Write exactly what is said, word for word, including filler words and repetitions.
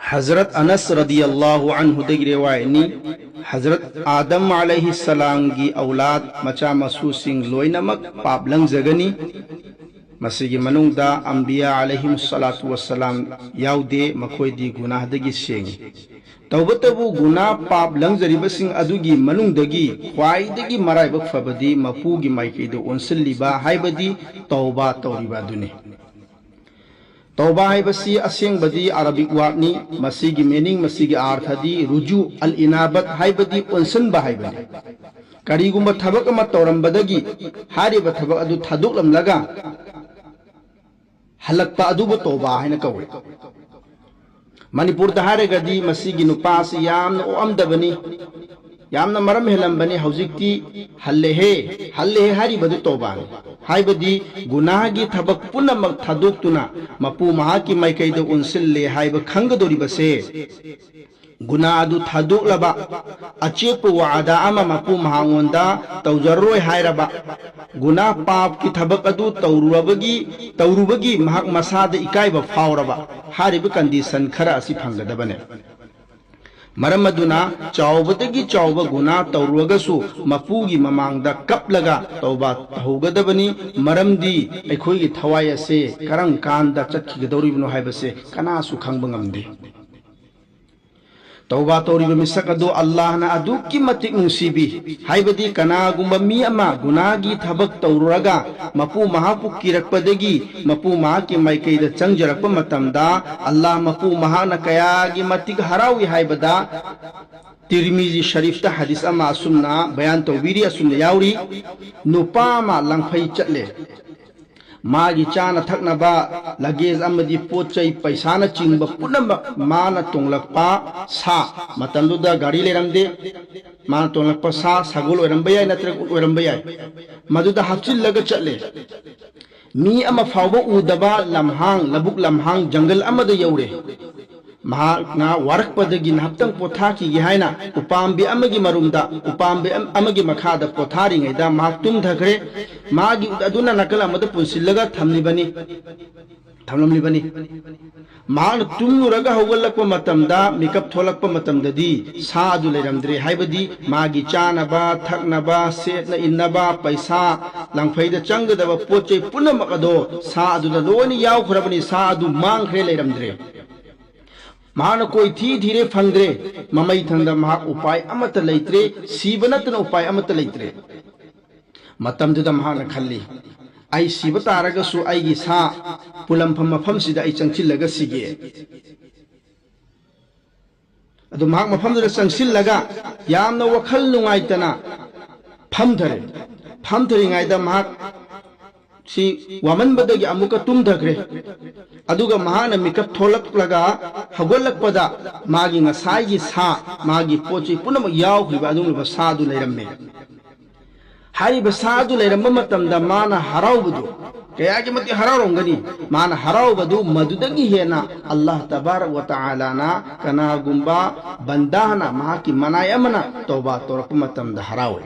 ꯍꯖꯔꯠ ꯑꯅꯁ ꯔꯗꯤꯌꯜꯂꯥꯍꯨ ꯑꯟꯍꯨꯗꯒꯤ ꯔꯦꯋꯥꯌꯠꯅꯤ, ꯍꯖꯔꯠ ꯑꯥꯗꯝ ꯑꯂꯩꯍꯤ ꯁꯂꯥꯝꯒꯤ ꯑꯧꯂꯥꯗ, ꯃꯆꯥ ꯃꯁꯨꯁꯤꯡ ꯂꯣꯏꯅꯃꯛ ꯄꯥꯞ ꯂꯪꯖꯒꯅꯤ꯫ ꯃꯁꯤꯒꯤ ꯃꯅꯨꯡꯗ ꯑꯝꯕꯤꯌꯥ ꯑꯂꯩꯍꯤꯝ ꯁꯂꯥꯇꯨ ꯋꯁꯁꯂꯥꯝ ꯌꯥꯎꯗꯦ, ꯃꯈꯣꯏꯗꯤ ꯒꯨꯅꯥꯍꯗꯒꯤ ꯁꯦꯡꯉꯤ꯫ ꯇꯧꯕꯇꯕꯨ ꯒꯨꯅꯥ ꯄꯥꯞ ꯂꯪꯖꯔꯤꯕꯁꯤꯡ ꯑꯗꯨꯒꯤ ꯃꯅꯨꯡꯗꯒꯤ ꯈ꯭ꯋꯥꯏꯗꯒꯤ ꯃꯔꯥꯏꯕꯛ ꯐꯕꯗꯤ ꯃꯄꯨꯒꯤ ꯃꯥꯏꯀꯩꯗ ꯑꯣꯟꯁꯤꯜꯂꯤꯕ, ꯍꯥꯏꯕꯗꯤ ꯇꯧꯕꯥ ꯇꯧꯔꯤꯕ ꯑꯗꯨꯅꯤ꯫ ꯇꯧꯕꯥ ꯍꯥꯏꯕꯁꯤ ꯑꯁꯦꯡꯕꯗꯤ ꯑꯔꯕꯤꯛ ꯋꯥꯔꯗꯅꯤ꯫ ꯃꯁꯤꯒꯤ meaning, ꯃꯁꯤꯒꯤ ꯑꯥꯔꯊꯗꯤ ꯔꯨꯖꯨ ꯑꯜ ꯏꯅꯥꯕꯠ ꯍꯥꯏꯕꯗꯤ ꯑꯣꯟꯁꯤꯟꯕ ꯍꯥꯏꯕꯅꯤ꯫ ꯀꯔꯤꯒꯨꯝꯕ ꯊꯕꯛ ꯑꯃ ꯇꯧꯔꯝꯕꯗꯒꯤ ꯍꯥꯏꯔꯤꯕ ꯊꯕꯛ ꯑꯗꯨ ꯊꯥꯗꯣꯛꯂꯝꯂꯒ ꯍꯜꯂꯛꯄ ꯑꯗꯨꯕꯨ ꯇꯧꯕꯥ ꯍꯥꯏꯅ ꯀꯧꯏ꯫ ꯃꯅꯤꯄꯨꯔꯗ ꯍꯥꯏꯔꯒꯗꯤ ꯃꯁꯤꯒꯤ ꯅꯨꯄꯥ ꯑꯁꯤ ꯌꯥꯝꯅ ꯑꯣꯛꯑꯝꯗꯕꯅꯤ, ꯌꯥꯝꯅ ꯃꯔꯝ ꯍꯦꯜꯂꯝꯕꯅꯤ, ꯍꯧꯖꯤꯛꯇꯤ ꯍꯜꯂꯦꯍꯦ, ꯍꯜꯂꯦꯍꯦ ꯍꯥꯏꯔꯤꯕꯗꯨ ꯇꯧꯕꯥꯅꯤ꯫ ꯍꯥꯏꯕꯗꯤ ꯒꯨꯅꯥꯍꯒꯤ ꯊꯕꯛ ꯄꯨꯝꯅꯃꯛ ꯊꯥꯗꯣꯛꯇꯨꯅ ꯃꯄꯨ ꯃꯍꯥꯛꯀꯤ ꯃꯥꯏꯀꯩꯗ ꯑꯣꯟꯁꯤꯜꯂꯦ ꯍꯥꯏꯕ ꯈꯪꯒꯗꯧꯔꯤꯕꯁꯦ, ꯒꯨꯅꯥ ꯑꯗꯨ ꯊꯥꯗꯣꯛꯂꯕ, ꯑꯆꯦꯠꯄ ꯋꯥꯗꯥ ꯑꯃ ꯃꯄꯨ ꯃꯍꯥꯛꯉꯣꯟꯗ ꯇꯧꯖꯔꯔꯣꯏ ꯍꯥꯏꯔꯕ, ꯒꯨꯅꯥ ꯄꯥꯞꯀꯤ ꯊꯕꯛ ꯑꯗꯨ ꯇꯧꯔꯨꯔꯕꯒꯤ, ꯇꯧꯔꯨꯕꯒꯤ ꯃꯍꯥꯛ ꯃꯁꯥꯗ ꯏꯀꯥꯏꯕ ꯐꯥꯎꯔꯕ, ꯍꯥꯏꯔꯤꯕ condition ꯈꯔ ꯑꯁꯤ ꯐꯪꯒꯗꯕꯅꯦ꯫ ꯃꯔꯝ ꯑꯗꯨꯅ ꯆꯥꯎꯕꯗꯒꯤ ꯆꯥꯎꯕ ꯒꯨꯅꯥ ꯇꯧꯔꯨꯔꯒꯁꯨ ꯃꯄꯨꯒꯤ ꯃꯃꯥꯡꯗ ꯀꯞꯂꯒ ꯇꯧꯕꯥ ꯇꯧꯍꯧꯒꯗꯕꯅꯤ꯫ ꯃꯔꯝꯗꯤ ꯑꯩꯈꯣꯏꯒꯤ ꯊꯋꯥꯏ ꯑꯁꯦ ꯀꯔꯝ ꯀꯥꯟꯗ ꯆꯠꯈꯤꯒꯗꯧꯔꯤꯕꯅꯣ ꯍꯥꯏꯕꯁꯦ ꯀꯅꯥꯁꯨ ꯈꯪꯕ ꯉꯝꯗꯦ꯫ ꯇꯧꯕꯥ ꯇꯧꯔꯤꯕ ꯃꯤꯁꯛ ꯑꯗꯨ ꯑꯜꯂꯥꯍꯅ ꯑꯗꯨꯛꯀꯤ ꯃꯇꯤꯛ ꯅꯨꯡꯁꯤꯕꯤ꯫ ꯍꯥꯏꯕꯗꯤ ꯀꯅꯥꯒꯨꯝꯕ ꯃꯤ ꯑꯃ ꯒꯨꯅꯥꯒꯤ ꯊꯕꯛ ꯇꯧꯔꯨꯔꯒ ꯃꯄꯨ ꯃꯍꯥꯛꯄꯨ ꯀꯤꯔꯛꯄꯗꯒꯤ ꯃꯄꯨ ꯃꯍꯥꯛꯀꯤ ꯃꯥꯏꯀꯩꯗ ꯆꯪꯖꯔꯛꯄ ꯃꯇꯝꯗ ꯑꯜꯂꯥꯍ ꯃꯄꯨ ꯃꯍꯥꯛꯅ ꯀꯌꯥꯒꯤ ꯃꯇꯤꯛ ꯍꯔꯥꯎꯏ ꯍꯥꯏꯕꯗ ꯇꯤꯔꯃꯤꯖꯤ ꯁꯔꯤꯐꯇ ꯍꯗꯤꯁ ꯑꯃ ꯑꯁꯨꯝꯅ ꯕꯌꯥꯟ ꯇꯧꯕꯤꯔꯤ, ꯑꯁꯨꯝꯅ ꯌꯥꯎꯔꯤ, ꯅꯨꯄꯥ ꯑꯃ ꯂꯪꯐꯩ ꯆꯠꯂꯦ꯫ ꯃꯥꯒꯤ ꯆꯥꯅ ꯊꯛꯅꯕ, luggage ꯑꯃꯗꯤ ꯄꯣꯠ ꯆꯩ, ꯄꯩꯁꯥꯅꯆꯤꯡꯕ ꯄꯨꯝꯅꯃꯛ ꯃꯥꯅ ꯇꯣꯡꯂꯛꯄ ꯁꯥ, ꯃꯇꯝꯗꯨꯗ ꯒꯥꯔꯤ ꯂꯩꯔꯝꯗꯦ, ꯃꯥꯅ ꯇꯣꯡꯂꯛꯄ ꯁꯥ ꯁꯒꯣꯜ ꯑꯣꯏꯔꯝꯕ ꯌꯥꯏ, ꯅꯠꯇ꯭ꯔꯒ ꯎꯠ ꯑꯣꯏꯔꯝꯕ ꯌꯥꯏ, ꯃꯗꯨꯗ ꯍꯥꯞꯆꯤꯜꯂꯒ ꯆꯠꯂꯦ꯫ ꯃꯤ ꯑꯃ ꯐꯥꯎꯕ ꯎꯗꯕ ꯂꯝꯍꯥꯡ, ꯂꯧꯕꯨꯛ ꯂꯝꯍꯥꯡ, ꯖꯪꯒꯜ ꯑꯃꯗ ꯌꯧꯔꯦ꯫ ꯃꯍꯥꯛꯅ ꯋꯥꯔꯛꯄꯗꯒꯤ ꯉꯥꯏꯍꯥꯛꯇꯪ ꯄꯣꯊꯥꯈꯤꯒꯦ ꯍꯥꯏꯅ ꯎꯄꯥꯝꯕꯤ ꯑꯃꯒꯤ ꯃꯔꯨꯝꯗ, ꯎꯄꯥꯝꯕꯤ ꯑꯃꯒꯤ ꯃꯈꯥꯗ ꯄꯣꯊꯥꯔꯤꯉꯩꯗ ꯃꯍꯥꯛ ꯇꯨꯝꯊꯈ꯭ꯔꯦ꯫ ꯃꯥꯒꯤ ꯎꯠ ꯑꯗꯨꯅ ꯅꯥꯀꯜ ꯑꯃꯗ ꯄꯨꯟꯁꯤꯜꯂꯒ ꯊꯝꯂꯤꯕꯅꯤ꯫ ꯊꯝꯂꯝꯂꯤꯕꯅꯤ꯫ ꯃꯍꯥꯛꯅ ꯇꯨꯝꯂꯨꯔꯒ ꯍꯧꯒꯠꯂꯛꯄ ꯃꯇꯝꯗ, ꯃꯤꯀꯞ ꯊꯣꯛꯂꯛꯄ ꯃꯇꯝꯗꯗꯤ ꯁꯥ ꯑꯗꯨ ꯂꯩꯔꯝꯗ꯭ꯔꯦ, ꯍꯥꯏꯕꯗꯤ ꯃꯥꯒꯤ ꯆꯥꯅꯕ, ꯊꯛꯅꯕ, ꯁꯦꯠꯅ ꯏꯟꯅꯕ, ꯄꯩꯁꯥ, ꯂꯪꯐꯩꯗ ꯆꯪꯒꯗꯕ ꯄꯣꯠ ꯆꯩ ꯄꯨꯝꯅꯃꯛ ꯑꯗꯣ ꯁꯥ ꯑꯗꯨꯗ ꯂꯣꯏꯅ ꯌꯥꯎꯈ꯭ꯔꯕꯅꯤ꯫ ꯁꯥ ꯑꯗꯨ ꯃꯥꯡꯈ꯭ꯔꯦ, ꯂꯩꯔꯝꯗ꯭ꯔꯦ꯫ ꯃꯍꯥꯛꯅ ꯀꯣꯏꯊꯤ ꯊꯤꯔꯦ, ꯐꯪꯗ꯭ꯔꯦ꯫ ꯃꯃꯩ ꯊꯪꯗ ꯃꯍꯥꯛ ꯎꯄꯥꯏ ꯑꯃꯠꯇ ꯂꯩꯇ꯭ꯔꯦ, ꯁꯤꯕ ꯅꯠꯇꯅ ꯎꯄꯥꯏ ꯑꯃꯠꯇ ꯂꯩꯇ꯭ꯔꯦ꯫ ꯃꯇꯝꯗꯨꯗ ꯃꯍꯥꯛꯅ ꯈꯜꯂꯤ, "ꯑꯩ ꯁꯤꯕ ꯇꯥꯔꯒꯁꯨ ꯑꯩꯒꯤ ꯁꯥ ꯄꯨꯜꯂꯝꯐꯝ ꯃꯐꯝꯁꯤꯗ ꯑꯩ ꯆꯪꯁꯤꯜꯂꯒ ꯁꯤꯒꯦ"꯫ ꯑꯗꯨ ꯃꯍꯥꯛ ꯃꯐꯝꯗꯨꯗ ꯆꯪꯁꯤꯜꯂꯒ ꯌꯥꯝꯅ ꯋꯥꯈꯜ ꯅꯨꯡꯉꯥꯏꯇꯅ ꯐꯝꯊꯔꯦ꯫ ꯐꯝꯊꯔꯤꯉꯩꯗ ꯃꯍꯥꯛ ꯁꯤ ꯋꯥꯃꯟꯕꯗꯒꯤ ꯑꯃꯨꯛꯀ ꯇꯨꯝꯊꯈ꯭ꯔꯦ꯫ ꯑꯗꯨꯒ ꯃꯍꯥꯛꯅ ꯃꯤꯀꯞ ꯊꯣꯛꯂꯛꯂꯒ ꯍꯧꯒꯠꯂꯛꯄꯗ ꯃꯥꯒꯤ ꯉꯁꯥꯏꯒꯤ ꯁꯥ, ꯃꯥꯒꯤ ꯄꯣꯠ ꯆꯩ ꯄꯨꯝꯅꯃꯛ ꯌꯥꯎꯈ꯭ꯔꯤꯕ ꯑꯗꯨꯒꯨꯝꯂꯕ ꯁꯥ ꯑꯗꯨ ꯂꯩꯔꯝꯃꯦ꯫ ꯍꯥꯏꯔꯤꯕ ꯁꯥ ꯑꯗꯨ ꯂꯩꯔꯝꯕ ꯃꯇꯝꯗ ꯃꯥꯅ ꯍꯔꯥꯎꯕꯗꯨ, ꯀꯌꯥꯒꯤ ꯃꯇꯤꯛ ꯍꯔꯥꯎꯔꯝꯒꯅꯤ! ꯃꯥꯅ ꯍꯔꯥꯎꯕꯗꯨ ꯃꯗꯨꯗꯒꯤ ꯍꯦꯟꯅ ꯑꯜꯂꯥꯍ ꯇꯕꯥꯔꯛ ꯋ ꯇꯥꯂꯥꯅ ꯀꯅꯥꯒꯨꯝꯕ ꯕꯟꯗꯥꯅ, ꯃꯍꯥꯛꯀꯤ ꯃꯅꯥꯏ ꯑꯃꯅ ꯇꯧꯕꯥ ꯇꯧꯔꯛꯄ ꯃꯇꯝꯗ ꯍꯔꯥꯎꯏ꯫